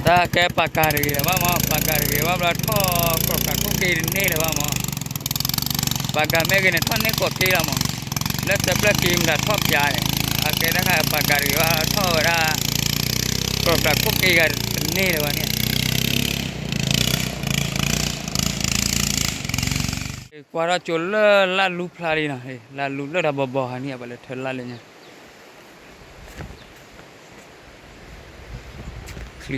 တၢ်ကဲပာ်ကၤတဂ့ၤလၢၤဘၣ်မး, ပာ်ကၤတဂ့ၤဘၣ်ဘျီထီၣ် ကြိးဖးခိၣ်က့တန့ၢ်လၢၤဘၣ်မး, ပာ်ကၤမ့ၢ်ဂ့ၤန့ၣ် ထီၣ်န့ၢ်ကိးက့လီၤမး, လၢစၢးဖျၢၣ်က့မတၤထီၣ်ပၠးန့ၣ်, အကဲတၢ်ခါပာ်ကၤတဂ့ၤဘၣ်ထီၣ်ဝဲဒၣ် ကြိးဖးခိၣ်က့ဂၤတန့ၢ်လၢၤဘၣ်န့ၣ် ကွၢ်ထီၣ်ကၠိလၢလၢ်လူဖျါလံနီၤ, လၢ်လူလၢတၢ်ဘီဘီဟါန့ၣ် ပှၤလဲၤထၢလၢ်လၢညါ, ချံ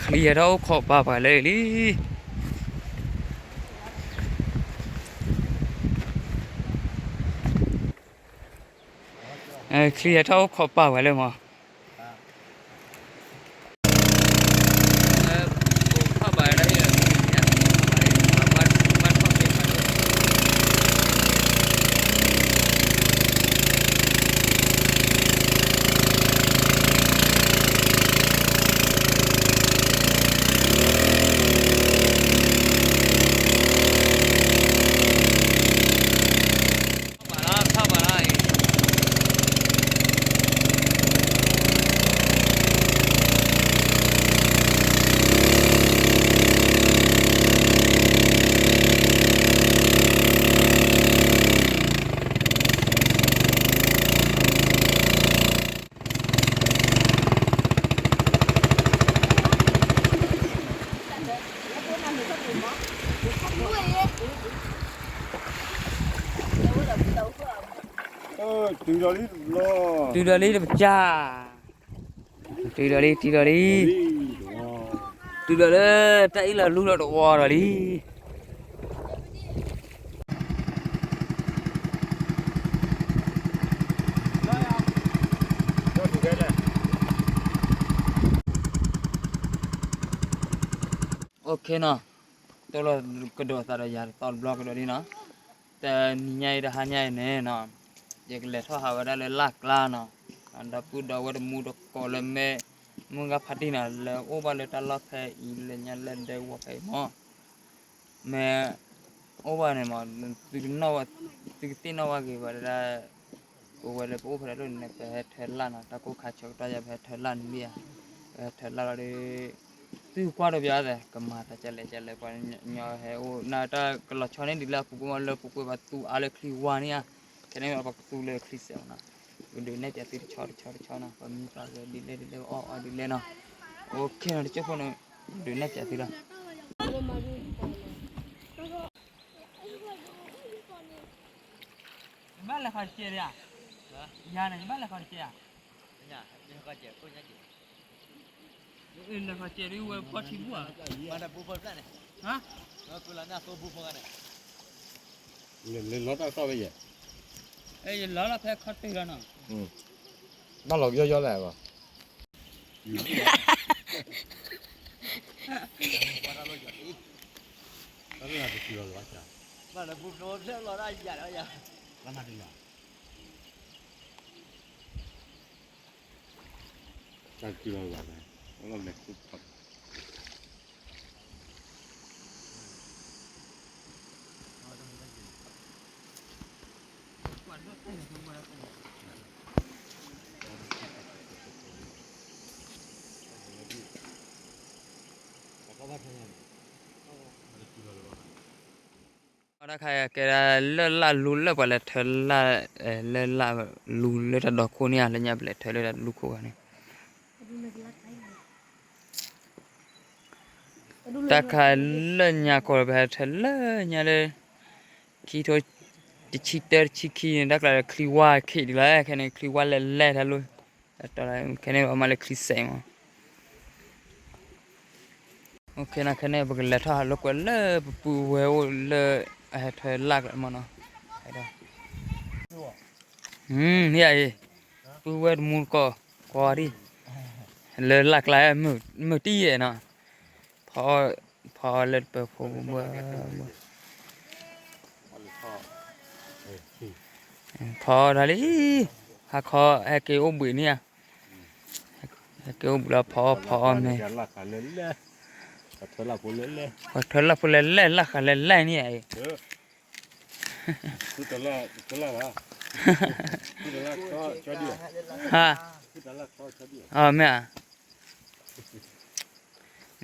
ဟဲထီၣ်အိၣ်ခိးပာ်ပှၤလၢလံ, ချံဟဲထီၣ်အိၣ်ခိးပာ်ပှၤလၢမး တုၤဒီးလံတပျၢ်, တုၤဒီးလံ တုၤဒီးလံ, တုၤဒီးလၢတၢ်အ့ၣ်လီၤလူလီၤတဝီဒီးလံ. အိၣ်ခ့နီၤ, တိၢ်လီၤကဒီးသးဒီးယၤတသီတဘျီကဒီးလံနီၤ, တနံၤညါအံၤတဟါညါအံၤန့ၣ်နီၤ, ယကလဲၤထီၣ်ဟးဝဲဒၣ်လၢလၢ်ကျါနီၤ, ဒီပုၢ်ဒီဝဲၢ်တမူတကိးလၢမ့ၢ် မုၢ်ဂၤဖးတံၢ်နီၤ လၢအိၣ်ဘၣ်လၢတၢ်လီၢ်ဖဲအံၤလၢညါလၢဒဲကဝီၤဖဲအံၤမး မ့ၢ်အိၣ်ဘၣ်န့ၣ်မး, သုကနီၣ်ဝဲ, သုကသ့ၣ်နီၣ်ဘၣ်ဂ့ၤဘၣ်ဒၣ်, ပဝဲလၢပအိၣ်ဖဲဒၣ်ဒိၣ်န့ၣ် ပဟဲထၢလၢ်နီၤ, တၢ်ကိၢ်ခါဆၢကတီၢ်ယၤ ပဟဲထၢလၢ်န့ၣ်လံဧါ, ပဟဲထၢလၢ်လီၤဒီး, သုကွၢ်ဒီးပယီၤသဲး ကမၤသးကလဲၣ်ကလဲၣ် ပှၤညီဟဲအိၣ်နၤတၢ်ကလီၤဆီန့ၣ်ဒ်လၢအပူၤကွံာ်မး လၢပူၤကွံာ်ပှၤသူအါလၢချံဝါန့ၣ်ဧါ, ခဲန့ၣ်ပှၤကသူလၢချံစဲးမးနီၤ, ပဒုးနဲၣ်ပၠးသုတဆီတဆီတဆီနီၤ, ပမံပာ်ဂဲၤဒ်လဲၣ်ဒ်လဲၣ် ပအီၣ်အီဒ်လဲၣ်နီၤ, အိၣ်ခ့နီၤ တကၠိၢ်ဖိန့ၣ်, ဒုးနဲၣ်ပၠးသုလီၤ. ယဘၣ်လဲၤခီတကဲဒၣ်, ယၤန့ၣ် ယဘၣ်လဲၤခီတကဲဧါ, လဲၤခီတကဲဒ်ဝဲဖီထံဘူၣ်ဧါ, ဟါ, လီၤတၢ်ကီၢ်ဝဲယဲ, ယလီၤလီၤဖဲခီတၢၢ်လီၤနီၤ, ဘၣ်လီၤကယီယီလဲၣ်, တၢ်ခါကဲဒၣ်လၢလၢ်လူလၢပှၤလဲၤထၢလၢ်, လၢလၢ်လူလၢတၢ်ဒီခိၣ်န့ၣ်ဧါ, လၢညါပလဲၤထၢလၢတၢ်လူခိၣ်ဂၤန့ၣ် တၢ်ခါလၢညါကီး ပဟဲထၢလၢညါလၢ ခံထိ တဆံတၢ တဆံခံန့ၣ် တၢ်ကျါလၢချံဝါခံဒ်လဲၣ်, ခဲန့ၣ်ချံဝါလဲၤလဲၣ်တၢ်လီၤ, ခဲန့ၣ်ပမၤလၢချံစဲးမး, ခဲန့ၣ် ခဲန့ၣ် ပကလဲၤထီၣ်ဟးလိာ်ကွဲလၢပပုၢ်ဝဲၢ်အိၣ်လၢ အဟဲထၢလၢ်ကျါမးနီၤ, မ့ၢ်အံၤ ပုၢ်ဝဲၢ်တမူတကိး ကွၢ်ဒံး လၢလၢ်ကျါ မုာ်တံၢ်ယဲၢ်နီၤ, ဖီလၢတပၢၤဖိဘၣ်, ဖီတၢ်လံ, ဟါခီဟဲက့ၤအိၣ်ဘှံးန့ၣ်ဧါ, ဟဲက့ၤအိၣ်ဘှံးလီၤ ဖီဖီအီၤမ့ၢ်, ပှၤထၢလၢ်ဖိလဲၣ်လဲၣ် လၢ်ဃာ်လဲၣ်လဲၣ်န့ၣ်ဧါ, ဟါ, အမ့ၢ်ဧါ,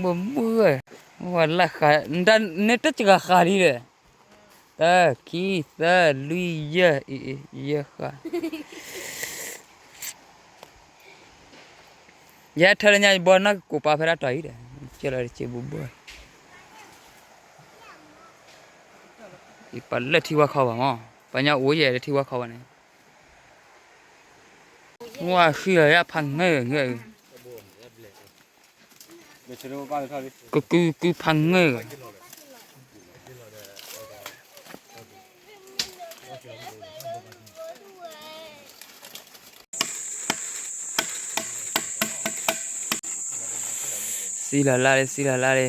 ဘိၣ်ဘိၣ်, ဝဲလၢဃာ်, နတစှၤဃာ်လံဒီး, တၢ ခံ သၢ လွံၢ် ယဲၢ်, ယဲၢ်ဃာ်, ယဲၢ်ထၢလၢညါယဘီနီၢ်ကကိးပာ်ဖဲဒၣ်တီၤအံၤဒီး, ကဲလီၤတစဲးဘိၣ်ဘိၣ်, ယပာ်လၢထံဝါခီဘၣ်မး, ပှၤညီအိၣ်ယဲၢ်လၢထံဝါခီဘၣ်န့ၣ်, ဝါဃံလီၤယဖးငဲၢ်ဂ့ၤ ကကုကုဖးငဲၢ်ဂ့ၤ, စံလီၤလၢ်လံ စံလီၤလၢ်လံ,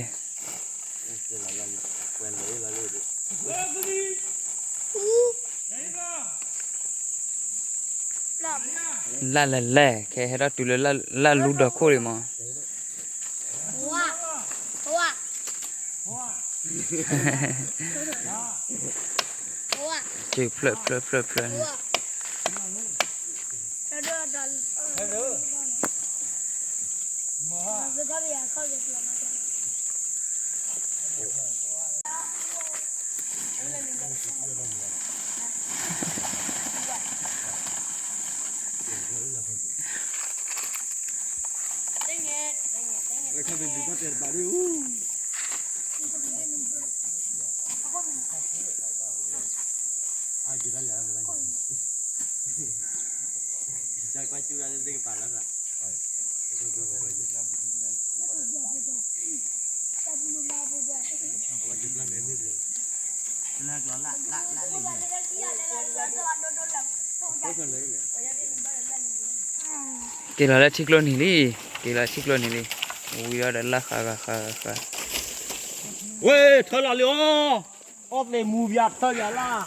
လၢ်လဲၣ်လဲၣ် ခဲဟဲထီၣ်တုၤလၢလၢ်လူဒီးခိၣ်လံမး. ကဖျၢၣ်ဖျၢၣ်ဖျၢၣ်ဖျၢၣ်န့ၣ်, က့ၤလီၤလၢထံကျိနံၤလံ, က့ၤလီၤထံကျိနံၤလံ, ဝံၤဒီးလၢ်ဃးဂၤဃးဂၤဃး, ဝဲ ထၢလီၤလံအီၤ, အီၣ်သ့ၣ်မူဘၣ်ထၢယၤလၢ် ပှ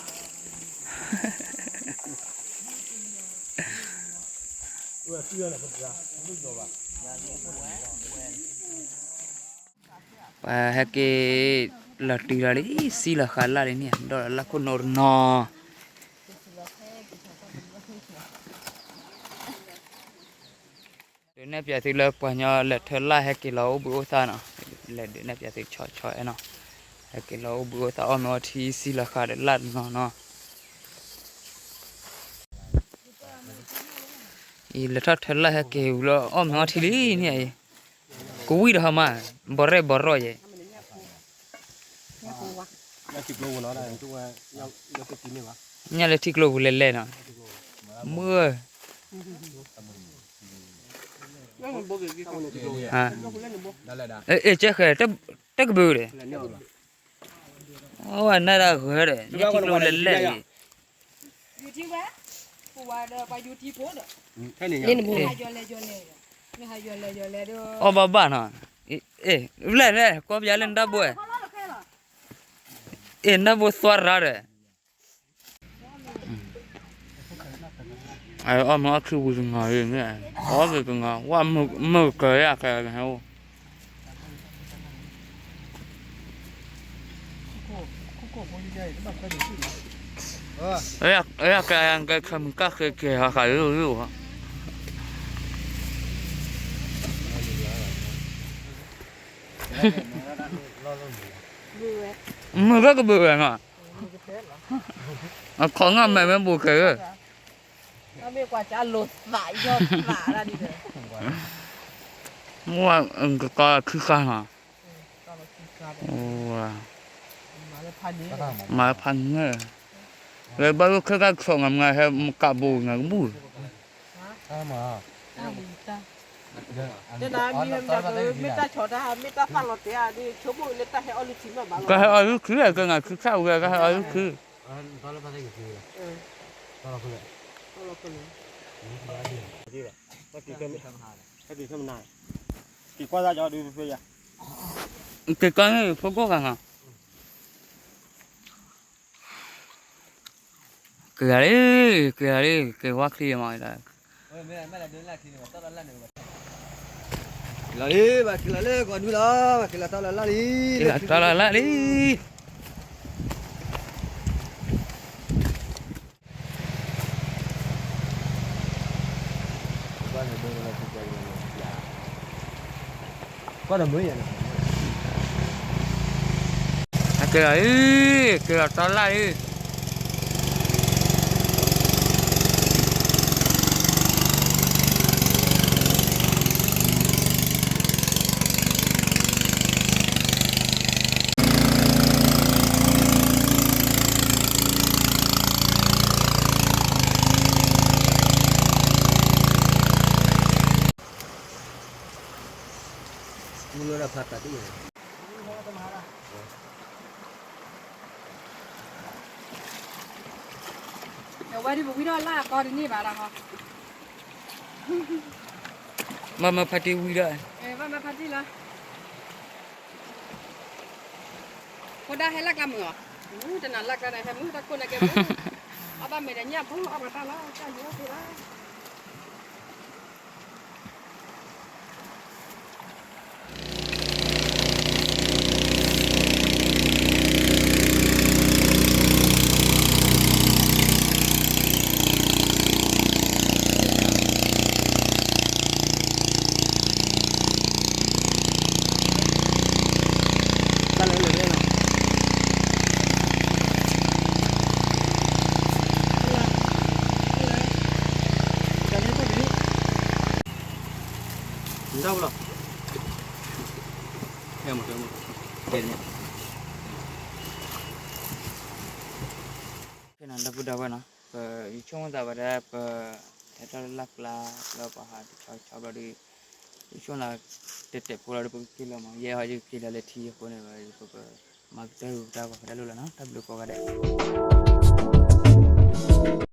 ၤဟဲက့ၤလီၤတုၤလီၤလံ, စံလီၤဃာ်လၢ်လံန့ၣ်, ဒီးလၢ်ခိၣ်နီတနီၤ, ဒုးနဲၣ်ပၠးသုလၢပှၤကညီလဲၤထၢလၢ်ဟဲက့ၤလီၤအိၣ်ဘှံးအိၣ်သါနီၤ, လဲၤဒုးနဲၣ်ပၠးသုဆီဆီအဲၣ်နီၤ, ဟဲက့ၤလီၤအိၣ်ဘှံးအိၣ်သါအီၣ်မ့ၤအီထံစံလီၤဃာ်ဒီးလၢ်တနီၤနီၤ. အံၤလဲၤထီၣ်ထၢလၢ်ဟဲက့ၤဝံၤလီၤအီၣ်မ့ၤအီထံလံန့ၣ်အံၤ, ကဝံၣ်ဒီးဟီမး, ဘီရဲၣ်ဘီရဲၣ်ယဲၢ်, ညၣ်လၢထံကျိပူၤလဲၤလဲၤနီၤ, မုၢ်, အ့ၣ် ကဲဃဲၤ, တကဘုးဒီး, အဝဲနဲဒၣ်ဂၢၤဒီး ညၣ်ထံကျိပူၤလဲၤလဲၤအံၤ အီၣ်ဘၣ်ဘၣ်နီၤ, အ့ၣ် လဲၤလဲၤ ကွၢ်ပယါလၢနတၢ်ဘိ, အ့ၣ် နၢ်ဘိသွါရၤဒီး, အီၣ်မ့ၤအီၣ်ထံဝံၤကနီၤ, အီၣ်က့ၤကနီၤ, ဝဲမုာ်ကယၤကဟဲအိၣ် အကဲယကဲခမုၢ်ကၢ်ဃဲကဲၤဟးဃးယိယိ, မုၢ်ကကဘုးဝဲနီၤ, အခီငါမဲာ်မ့ၢ်ဘူးကဲၤ, မ့ၢ်ကကီးခုဃာ်နီၤ, မၤဖးငဲၢ်, လၢဘၣ်လၢခဲကၣ်ဆိးငါမ့ၢ်ဟဲမကးဘူးငါကဘူၣ် တနၤမ့ၢ်ဟဲမတၤကမ့ၢ်တၢ်ဆီၣ်တၢ် မ့ၢ်တၢ်သၣ်လီၤတဲာ်ဧါဒ် ဆိကမိၣ်လၢတၢ်ဟဲအီၣ်လုၢ်ထံမ့ၢ်ဘၣ်လီၤ, ကဟဲအီၣ်လုၢ်ခုၣ် ကဲငါခုၣ်ဆၣ်ဝဲ ကဟဲအီၣ်လုၢ်ခုၣ်, က့ၤကီန့ၣ်ဖိကိၣ်ဂၤနီၤ က့ၤဂၤလံ, က့ၤဂၤလံ, က့ၤဝါချံမး, လီၤလံ, ဘၣ်က့ၤလီၤလၢကီၢ်ဒုလီၤ, ဘၣ်က့ၤလီၤတၢ်လီၢ်လၢ်လံ. က့ၤလီၤအံၤ, က့ၤလီၤတီလၢ်အံၤ. မုၢ်လၢ်ဖးတၢ်တ့ၢ် ဝဲဒ်ပဝံၤဒီးလၢအကီတန့ၢ်ဘၣ်လီၤဟီ, မ့မ့ၢ်ဖါတံၢ်ဝံၤဒီး, မ့မ့ၢ်ဖါတံၢ်လီၤ, ဖိဒါဟဲလၢကျါမုာ်အီၤ, တနၤလၢကျါန့ၣ် ဟဲမုာ်တၢ်ခိၣ်န့ၣ်ကဲမုာ်, အဘၣ်မဲာ်ဒီးညၣ်ဖိ အီၣ်ပှၤတၢ်လီၤ တၢ်ယူၤအီၣ်ဖဲလီၤ. ဒီပုၢ်ဒီဝဲၢ်နီၤ, ပဆိကမိၣ်သးဝဲဒၣ် ပဟဲထီၣ်လၢလၢ်ကျါ လၢပှၤဟးတဆီဆီဘျီဒီး ယဆိကမိၣ်လၢ တဲာ်တဲာ်ဖိလီၤဒီး ပကက့ၤလီၤမး ယဲဟီယကက့ၤလီၤလၢထံအဃိန့ၣ် ပကမၤကတၢၢ်ဂ့ၤကတၢၢ်ပှၤဖဲတၢ်လိၣ်လီၤနီၤ တၢ်ဘျုးကိးဂၤဒဲး.